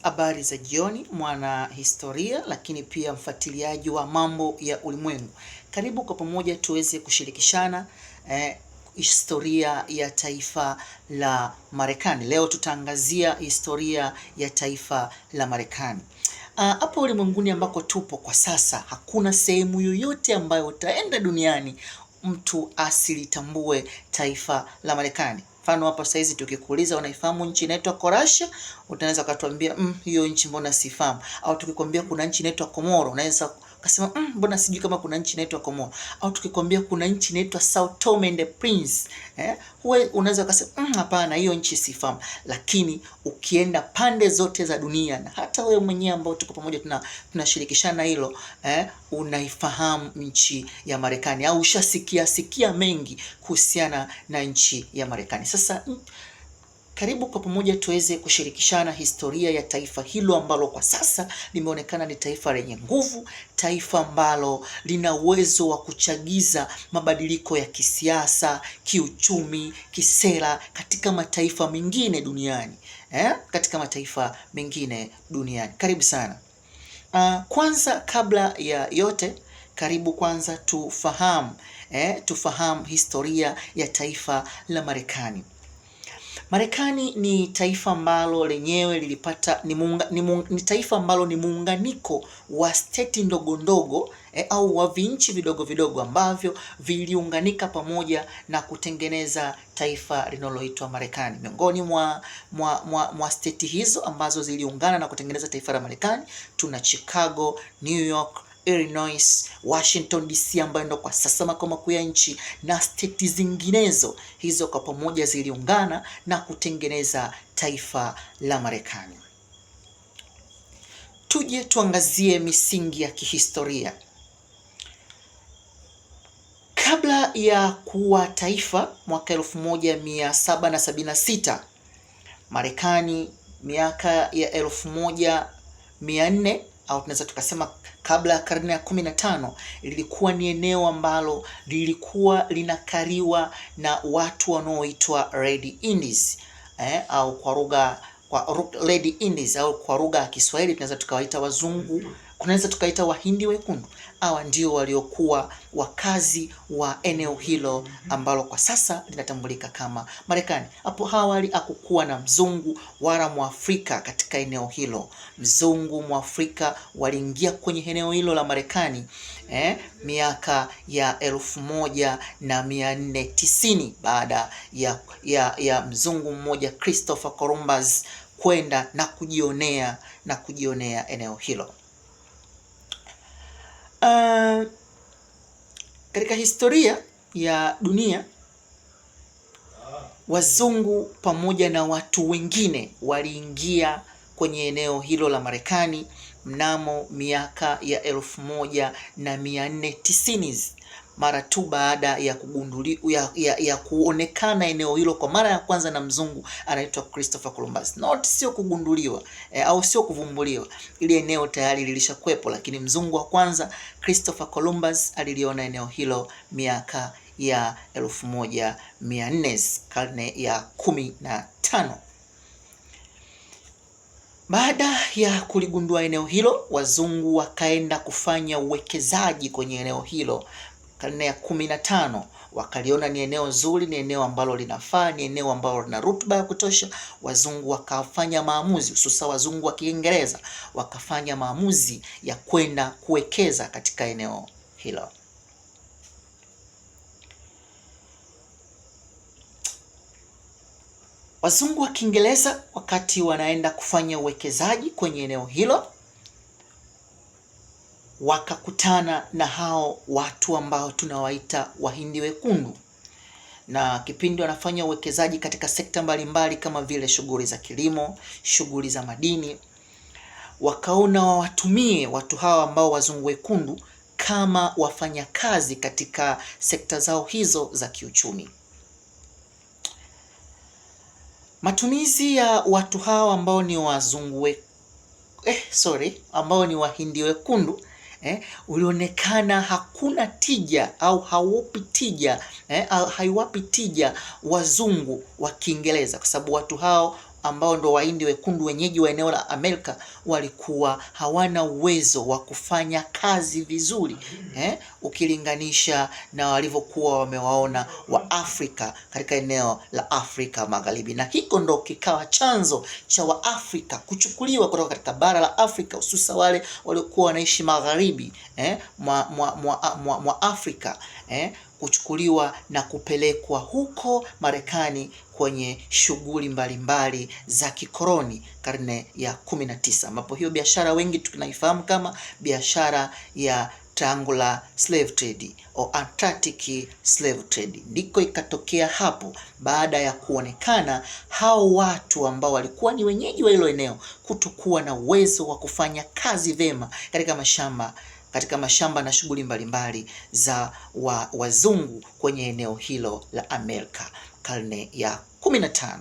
Habari za jioni, mwana historia, lakini pia mfuatiliaji wa mambo ya ulimwengu. Karibu kwa pamoja tuweze kushirikishana historia ya taifa la Marekani. Leo tutaangazia historia ya taifa la Marekani. Hapo ulimwenguni ambako tupo kwa sasa, hakuna sehemu yoyote ambayo utaenda duniani mtu asilitambue taifa la Marekani. Mfano hapa sasa hizi tukikuuliza unaifahamu nchi inaitwa Croatia, utaweza ukatuambia hiyo nchi mbona sifahamu. Au tukikwambia kuna nchi inaitwa Komoro, unaweza ukasema mbona sijui kama kuna nchi inaitwa Komoro. Au tukikwambia kuna nchi inaitwa Sao Tome and Prince, huwa unaweza ukasema hapana, hiyo nchi sifahamu. Lakini ukienda pande zote za dunia na hata wewe mwenyewe ambao tuko pamoja tunashirikishana hilo, unaifahamu nchi ya Marekani au ushasikia sikia mengi kuhusiana na nchi ya Marekani. Sasa karibu kwa pamoja tuweze kushirikishana historia ya taifa hilo ambalo kwa sasa limeonekana ni taifa lenye nguvu, taifa ambalo lina uwezo wa kuchagiza mabadiliko ya kisiasa, kiuchumi, kisera katika mataifa mengine duniani. Katika mataifa mengine duniani. Karibu sana. Kwanza kabla ya yote, karibu kwanza tufahamu historia ya taifa la Marekani. Marekani ni taifa ambalo lenyewe lilipata ni taifa ambalo ni muunganiko wa state ndogo ndogo, au wa vinchi vidogo vidogo ambavyo viliunganika pamoja na kutengeneza taifa linaloitwa Marekani. Miongoni mwa state hizo ambazo ziliungana na kutengeneza taifa la Marekani tuna Chicago, New York, Illinois, Washington DC ambayo ndo kwa sasa makao makuu ya nchi na state zinginezo. Hizo kwa pamoja ziliungana na kutengeneza taifa la Marekani. Tuje tuangazie misingi ya kihistoria. Kabla ya kuwa taifa mwaka 1776, Marekani miaka ya 1400 au tunaweza tukasema kabla ya karne ya 15, lilikuwa ni eneo ambalo lilikuwa linakaliwa na watu wanaoitwa Red Indies, au kwa lugha kwa Red Indies au kwa lugha ya Kiswahili tunaweza tukawaita wazungu, kunaweza tukaita Wahindi wekundu. Hawa ndio waliokuwa wakazi wa eneo hilo ambalo kwa sasa linatambulika kama Marekani. Hapo awali hakukuwa na mzungu wala Mwafrika katika eneo hilo. Mzungu Mwafrika waliingia kwenye eneo hilo la Marekani miaka ya 1490 baada ya mzungu mmoja Christopher Columbus kwenda na kujionea eneo hilo. Katika historia ya dunia, wazungu pamoja na watu wengine waliingia kwenye eneo hilo la Marekani mnamo miaka ya 1490 mara tu baada ya ya kuonekana eneo hilo kwa mara ya kwanza na mzungu anaitwa Christopher Columbus. Not sio kugunduliwa au sio kuvumbuliwa. Ile eneo tayari lilishakuwepo, lakini mzungu wa kwanza Christopher Columbus aliliona eneo hilo miaka ya 1400, karne ya 15. Baada ya kuligundua eneo hilo, wazungu wakaenda kufanya uwekezaji kwenye eneo hilo karne ya 15. Wakaliona ni eneo zuri, ni eneo ambalo linafaa, ni eneo ambalo lina rutuba ya kutosha. Wazungu wakafanya maamuzi, hususa wazungu wa Kiingereza wakafanya maamuzi ya kwenda kuwekeza katika eneo hilo. Wazungu wa Kiingereza wakati wanaenda kufanya uwekezaji kwenye eneo hilo, wakakutana na hao watu ambao tunawaita Wahindi wekundu. Na kipindi wanafanya uwekezaji katika sekta mbalimbali kama vile shughuli za kilimo, shughuli za madini, wakaona wawatumie watu hawa ambao wazungu wekundu kama wafanyakazi katika sekta zao hizo za kiuchumi. Matumizi ya watu hawa ambao ni wazungu we, sorry, ambao ni Wahindi wekundu ulionekana hakuna tija au haupi tija, haiwapi tija wazungu wa Kiingereza, kwa sababu watu hao ambao ndo Wahindi wekundu wenyeji wa eneo la Amerika walikuwa hawana uwezo wa kufanya kazi vizuri ukilinganisha na walivyokuwa wamewaona wa Afrika katika eneo la Afrika Magharibi, na hiko ndo kikawa chanzo cha Waafrika kuchukuliwa kutoka katika bara la Afrika, hususa wale waliokuwa wanaishi magharibi mwa Afrika kuchukuliwa na kupelekwa huko Marekani kwenye shughuli mbalimbali za kikoloni karne ya 19, ambapo hiyo biashara wengi tunaifahamu kama biashara ya Triangular slave trade au Atlantic slave trade. Ndiko ikatokea hapo baada ya kuonekana hao watu ambao walikuwa ni wenyeji wa hilo eneo kutokuwa na uwezo wa kufanya kazi vema katika mashamba na shughuli mbalimbali za wazungu kwenye eneo hilo la Amerika karne ya 15.